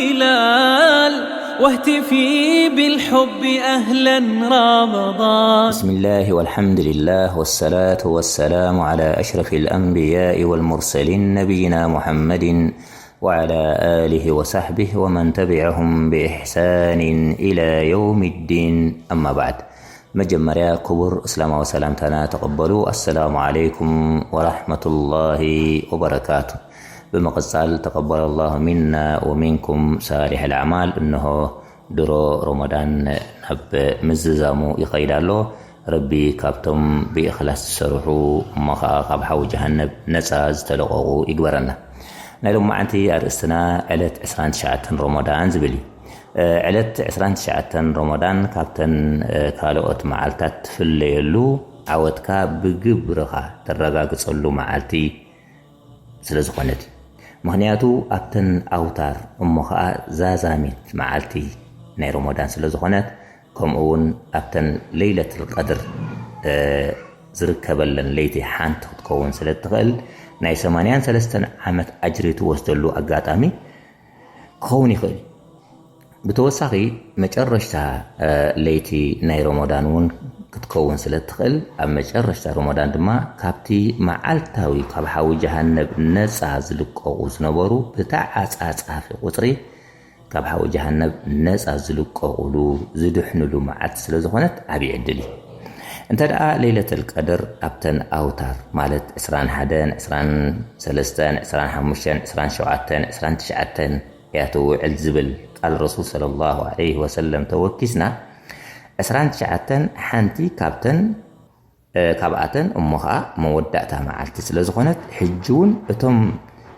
هلال واهتفي بالحب أهلا رمضان. بسم الله والحمد لله والصلاة والسلام على أشرف الأنبياء والمرسلين نبينا محمد وعلى آله وصحبه ومن تبعهم بإحسان إلى يوم الدين. أما بعد. መጀመርያ ክቡር እስላማዊ ሰላምታና ተቐበሉ። ኣሰላሙ ዓለይኩም ወራሕመቱላሂ ወበረካቱ። ብምቕጻል ተቐበለ ላሁ ሚና ወሚንኩም ሳሊሕ ኣልኣዕማል። እንሆ ድሮ ሮመዳን ናብ ምዝዛሙ ይኸይድ ኣሎ። ረቢ ካብቶም ብእኽላስ ዝሰርሑ እሞ ኸኣ ካብ ሓዊ ጀሃነብ ነጻ ዝተለቐቑ ይግበረና። ናይ ሎማዓንቲ ኣርእስትና ዕለት ዕስራን ትሽዓተን ሮመዳን ዝብል እዩ። ዕለት ዕስራን ትሽዓተን ሮመዳን ካብተን ካልኦት መዓልታት ትፍለየሉ ዓወትካ ብግብርኻ ተረጋግጸሉ መዓልቲ ስለ ዝኾነት እዩ። ምኽንያቱ ኣብተን ኣውታር እሞ ኸኣ ዛዛሚት መዓልቲ ናይ ሮሞዳን ስለ ዝኾነት፣ ከምኡ እውን ኣብተን ለይለትል ቀድር ዝርከበለን ለይቲ ሓንቲ ክትከውን ስለ እትኽእል፣ ናይ ሰማንያን ሰለስተን ዓመት ኣጅሪ ትወስደሉ ኣጋጣሚ ክኸውን ይኽእል እዩ። ብተወሳኺ መጨረሽታ ለይቲ ናይ ሮሞዳን እውን ክትከውን ስለ እትኽእል፣ ኣብ መጨረሽታ ሮሞዳን ድማ ካብቲ መዓልታዊ ካብ ሓዊ ጀሃነብ ነጻ ዝልቀቑ ዝነበሩ ብተዓጻጻፊ ቁጽሪ ካብ ሓዊ ጀሃነብ ነጻ ዝልቀቑሉ ዝድሕኑሉ መዓልቲ ስለ ዝኾነት ዓብዪ ዕድል እዩ። እንተ ደኣ ለይለተል ቀድር ኣብተን ኣውታር ማለት ዕስራን ሓደን፣ ዕስራን ሰለስተን፣ ዕስራን ሓሙሽተን፣ ዕስራን ሸውዓተን፣ ዕስራን ትሽዓተን እያ ትውዕል ዝብል ቃል ረሱል ሰለላሁ ዐለይሂ ወሰለም ተወኪስና፣ ዕስራን ትሽዓተን ሓንቲ ካብተን ካብኣተን እሞ ኸኣ መወዳእታ መዓልቲ ስለ ዝኾነት፣ ሕጂ እውን እቶም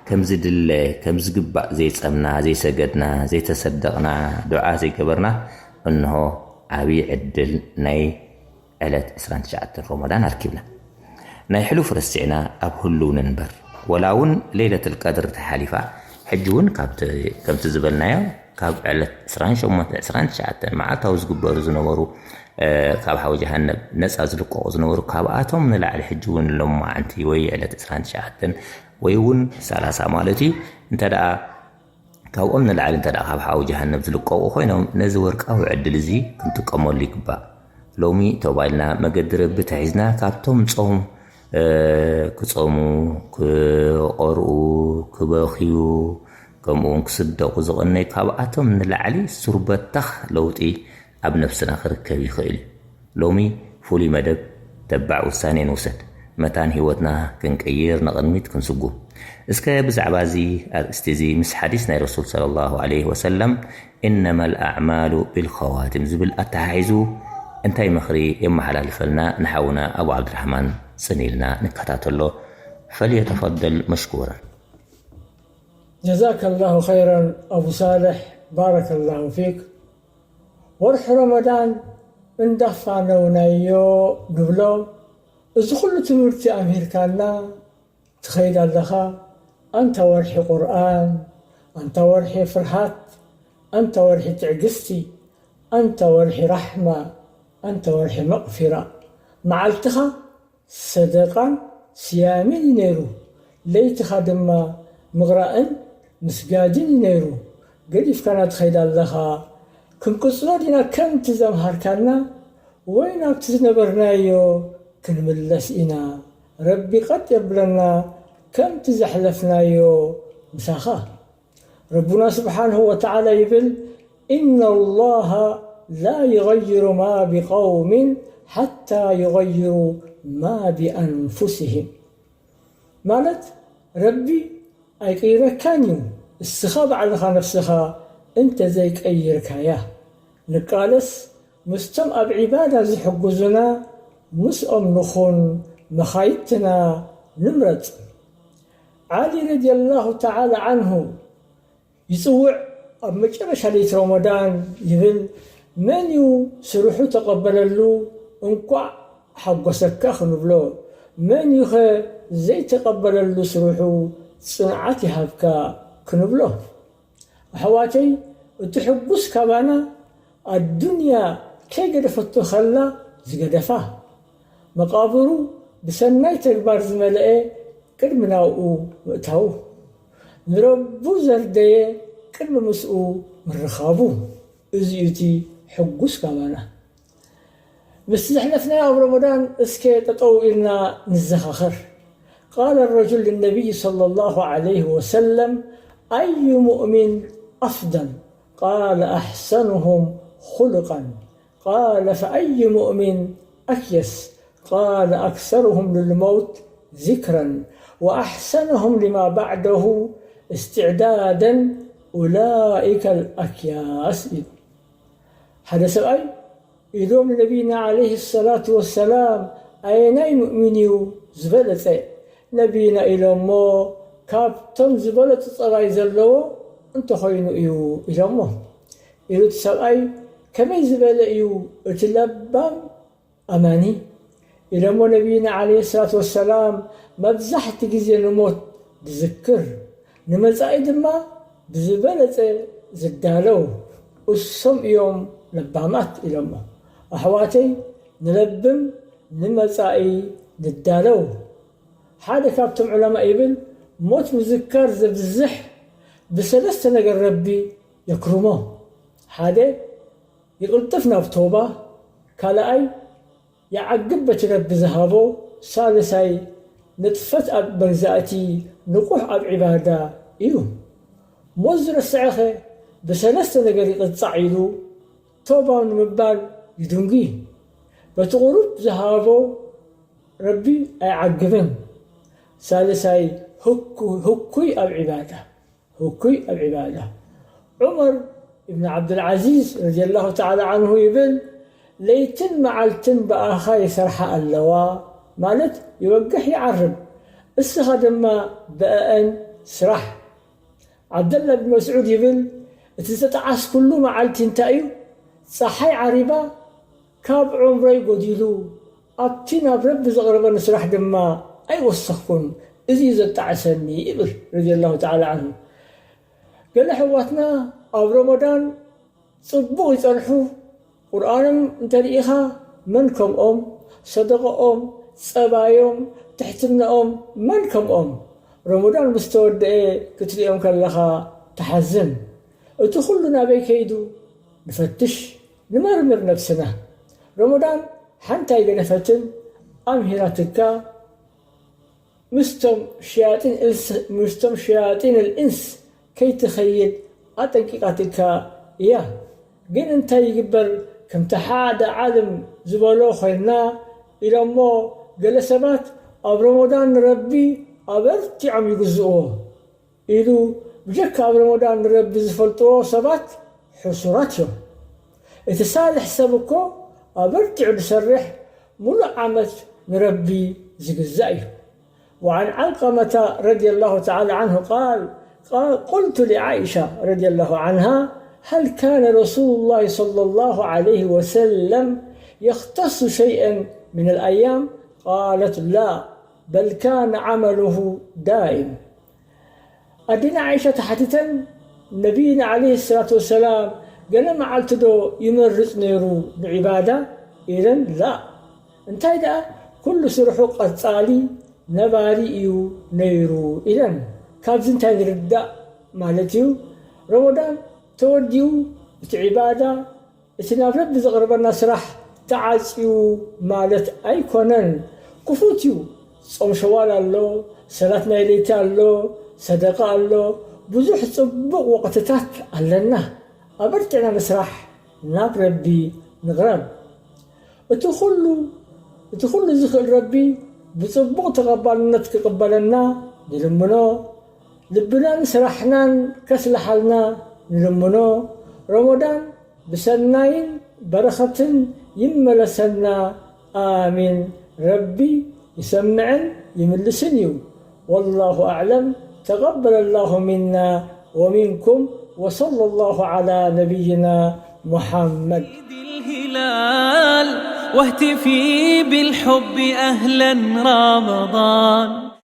ከም ዝድለ ከም ዝግባእ ዘይጸምና፣ ዘይሰገድና፣ ዘይተሰደቕና፣ ዱዓ ዘይገበርና፣ እንሆ ዓብዪ ዕድል ናይ ዕለት ዕስራን ትሽዓተን ሮሞዳን ኣርኪብና። ናይ ሕሉፍ ረሲዕና ኣብ ህሉው ንንበር። ወላ እውን ለይለተል ቀድር ተሓሊፋ፣ ሕጂ እውን ካብቲ ከምቲ ዝበልናዮ ካብ ዕለት ዕስራን ሸሞንተን ዕስራን ትሽዓተን መዓልታዊ ዝግበሩ ዝነበሩ ካብ ሓዊ ጀሃነብ ነጻ ዝልቀቑ ዝነበሩ ካብኣቶም ንላዕሊ ሕጂ እውን ሎማዓንቲ ወይ ዕለት ዕስራን ትሽዓተን ወይ እውን ሰላሳ ማለት እዩ እንተ ደኣ ካብኦም ንላዕሊ እንተ ደኣ ካብ ሓዊ ጀሃነብ ዝልቀቑ ኮይኖም ነዚ ወርቃዊ ዕድል እዚ ክንጥቀመሉ ይግባእ። ሎሚ ተባልና መገዲ ረቢ ተሒዝና ካብቶም ጾም ክጸሙ፣ ክቐርኡ፣ ክበኽዩ፣ ከምኡውን ክስደቑ ዝቐነዩ ካብኣቶም ንላዕሊ ሱር በታኽ ለውጢ ኣብ ነብስና ክርከብ ይኽእል እዩ። ሎሚ ፍሉይ መደብ ተባዕ ውሳኔ ንውሰድ። መታን ህይወትና ክንቅይር ንቕድሚት ክንስጉም። እስከ ብዛዕባ እዚ ኣርእስቲ እዚ ምስ ሓዲስ ናይ ረሱል ሰለላሁ ዐለይሂ ወሰለም ኢነማ ኣልኣዕማሉ ቢልኸዋቲም ዝብል ኣተሓሒዙ እንታይ ምኽሪ የመሓላልፈልና ንሓውና ኣቡ ዓብድራሕማን ጽን ኢልና ንከታተሎ። ፈልየተፈደል መሽኩራን። ጀዛከላሁ ኸይረን ኣቡ ሳልሕ፣ ባረከላሁ ፊክ። ወርሒ ረመዳን እንዳፋነውናዮ ንብሎ፣ እዚ ኩሉ ትምህርቲ ኣምሂርካና ትኸይድ ኣለኻ። ኣንታ ወርሒ ቁርኣን፣ ኣንታ ወርሒ ፍርሃት፣ ኣንታ ወርሒ ትዕግስቲ፣ ኣንታ ወርሒ ራሕማ፣ ኣንታ ወርሒ መቕፊራ። መዓልትኻ ሰደቃን ስያምን እዩ ነይሩ፣ ለይትኻ ድማ ምቕራእን ምስጋድን እዩ ነይሩ። ገዲፍካና ትኸይድ ኣለኻ። ክንቅጽሎ ዲና ከምቲ ዘምሃርካና፣ ወይ ናብቲ ዝነበርናዮ ክንምለስ ኢና? ረቢ ቀጥ የብለና ከምቲ ዘሕለፍናዮ ምሳኻ። ረቡና ስብሓንሁ ወተዓላ ይብል፣ "ኢነ ላሃ ላ ዩገይሩ ማ ቢቀውሚን ሓታ ዩገይሩ ማ ቢኣንፉሲሂም." ማለት፣ ረቢ ኣይቅይረካን እዩ፣ እስኻ ባዕልኻ ነፍስኻ እንተ ዘይቀይርካያ። ንቃለስ ምስቶም ኣብ ዒባዳ ዝሕግዙና፣ ምስኦም ንኹን፣ መኻይድትና ንምረጽ። ዓሊ ረዲየላሁ ተዓላ ዓንሁ ይጽውዕ፣ ኣብ መጨረሻ ለይቲ ረመዳን ይብል፣ መን እዩ ስርሑ ተቐበለሉ እንቋዕ ሓጎሰካ ክንብሎ፣ መን እዩኸ ዘይተቐበለሉ ስርሑ ጽንዓት ይሃብካ ክንብሎ? ኣሕዋተይ፣ እቲ ሕጉስ ካባና ኣዱንያ ከይገደፈቶ ከላ ዝገደፋ፣ መቓብሩ ብሰናይ ተግባር ዝመልአ ቅድሚ ናብኡ ምእታዉ፣ ንረቡ ዘርደየ ቅድሚ ምስኡ ምርኻቡ። እዚ እዩ እቲ ሕጉስ ካባና። ምስቲ ዘሕለፍናዮ ኣብ ረመዳን እስከ ጠጠው ኢልና ንዘኻኸር። قال الرجل للنبي صلى الله عليه وسلم: أي مؤمن أفضل؟ قال: أحسنهم خلقا. قال: فأي مؤمن أكيس؟ قال: أكثرهم للموت ذكرا وأحسنهم لما بعده استعدادا، أولئك الأكياس. ሓደ ሰብኣይ ኢሎም ንነቢና ዓለይሂ ሰላቱ ወሰላም፣ ኣየናይ ሙእሚን እዩ ዝበለጸ? ነቢና ኢሎሞ፣ ካብቶም ዝበለጹ ጸባይ ዘለዎ እንተኾይኑ እዩ ኢሎሞ። ኢሉ እቲ ሰብኣይ፣ ከመይ ዝበለ እዩ እቲ ለባም ኣማኒ? ኢሎሞ ነቢና ዓለይሂ ሰላቱ ወሰላም፣ መብዛሕቲ ግዜ ንሞት ዝዝክር፣ ንመጻኢ ድማ ብዝበለጸ ዝዳለው፣ እሶም እዮም ለባማት ኢሎሞ። ኣሕዋተይ፣ ንለብም፣ ንመጻኢ ንዳለው። ሓደ ካብቶም ዑለማ ይብል፣ ሞት ምዝካር ዘብዝሕ ብሰለስተ ነገር ረቢ የክርሞ። ሓደ፣ ይቕልጥፍ ናብ ቶባ። ካልኣይ፣ ይዓግብ በቲ ረቢ ዝሃቦ። ሳልሳይ፣ ንጥፈት ኣብ መግዛእቲ፣ ንቑሕ ኣብ ዒባዳ እዩ። ሞት ዝረስዐኸ ብሰለስተ ነገር ይቕጻዕ ኢሉ ቶባ ንምባል ይድንጉ። በቲ ቁሩብ ዝሃቦ ረቢ ኣይዓግብን። ሳልሳይ፣ ህኩ-፣ ህኩይ ኣብ ዒባዳ፣ ህኩይ ኣብ ዒባዳ። ዑመር እብን ዓብዱልዓዚዝ ረዲየላሁ ተዓላ ዓንሁ ይብል፣ ለይትን መዓልትን ብኣኻ ይሰርሓ ኣለዋ፣ ማለት ይወግሕ ይዓርብ፣ እስኻ ድማ ብኣአን ስራሕ። ዓብደላ ብን መስዑድ ይብል፣ እቲ ዝተጠዓስኩሉ መዓልቲ እንታይ እዩ? ጸሓይ ዓሪባ ካብ ዑምረይ ጎዲሉ፣ ኣብቲ ናብ ረቢ ዘቕርበኒ ስራሕ ድማ ኣይወሰኽኩን፣ እዚ እዩ ዘጣዕሰኒ ይብል ረዲየላሁ ተዓላ ዓንሁ። ገለ ኣሕዋትና ኣብ ረመዳን ጽቡቕ ይጸንሑ፣ ቁርኣኖም እንተሪኢኻ መን ከምኦም፣ ሰደቐኦም፣ ጸባዮም፣ ትሕትናኦም መን ከምኦም። ረመዳን ምስ ተወደኤ ክትሪኦም ከለኻ ትሓዝን። እቲ ኩሉ ናበይ ከይዱ? ንፈትሽ፣ ንመርምር ነብስና። ረመዳን ሓንቲ ኣይገደፈትን፣ ኣምሂራትካ። ምስቶም ሸያጢን እልስ-፣ ምስቶም ሸያጢን ልኢንስ ከይትኸይድ ኣጠንቂቓትካ እያ። ግን እንታይ ይግበር፣ ከምቲ ሓደ ዓልም ዝበሎ ኮይንና ኢሎሞ፣ ገለ ሰባት ኣብ ረመዳን ንረቢ ኣበርቲዖም ይግዝእዎ ኢሉ፣ ብጀካ ኣብ ረመዳን ንረቢ ዝፈልጥዎ ሰባት ሕሱራት እዮም። እቲ ሳልሕ ሰብ እኮ ኣበርቲዑ ዝሰርሕ፣ ሙሉእ ዓመት ንረቢ ዝግዛእ እዩ። وعن علقمة رضي الله تعالى عنه قال: قال، قلت لعائشة رضي الله عنها: هل كان رسول الله صلى الله عليه وسلم يختص شيئا من الأيام؟ قالت: لا، بل كان عمله دائم. ኣዴና ዓይሻ ተሓቲተን፣ ነቢይና ዓለይሂ ሰላቱ ወሰላም ገለ መዓልቲ ዶ ይመርጽ ነይሩ ንዒባዳ? ኢለን፣ ላእ፣ እንታይ ደኣ ኩሉ ስርሑ ቀጻሊ ነባሪ እዩ ነይሩ ኢለን። ካብዚ እንታይ ንርዳእ ማለት እዩ? ረመዳን ተወዲኡ እቲ ዒባዳ፣ እቲ ናብ ረቢ ዘቕርበና ስራሕ ተዓጽዩ ማለት ኣይኮነን። ክፉት እዩ። ጾም ሸዋል ኣሎ፣ ሰላት ናይ ለይቲ ኣሎ፣ ሰደቃ ኣሎ፣ ብዙሕ ጽቡቕ ወቕትታት ኣለና። ኣበርቲዕና ንስራሕ፣ ናብ ረቢ ንቕረብ። እቲ ኩሉ፣ እቲ ኩሉ ዝኽእል ረቢ ብጽቡቕ ተቐባልነት ክቕበለና ንልምኖ። ልብናን ስራሕናን ከስልሓልና ንልምኖ። ረመዳን ብሰናይን በረኸትን ይመለሰና። ኣሚን። ረቢ ይሰምዕን ይምልስን እዩ። والله أعلم. تقبل الله منا ومنكم، وصلى الله على نبينا محمد. الهلال واهتفي بالحب أهلا رمضان.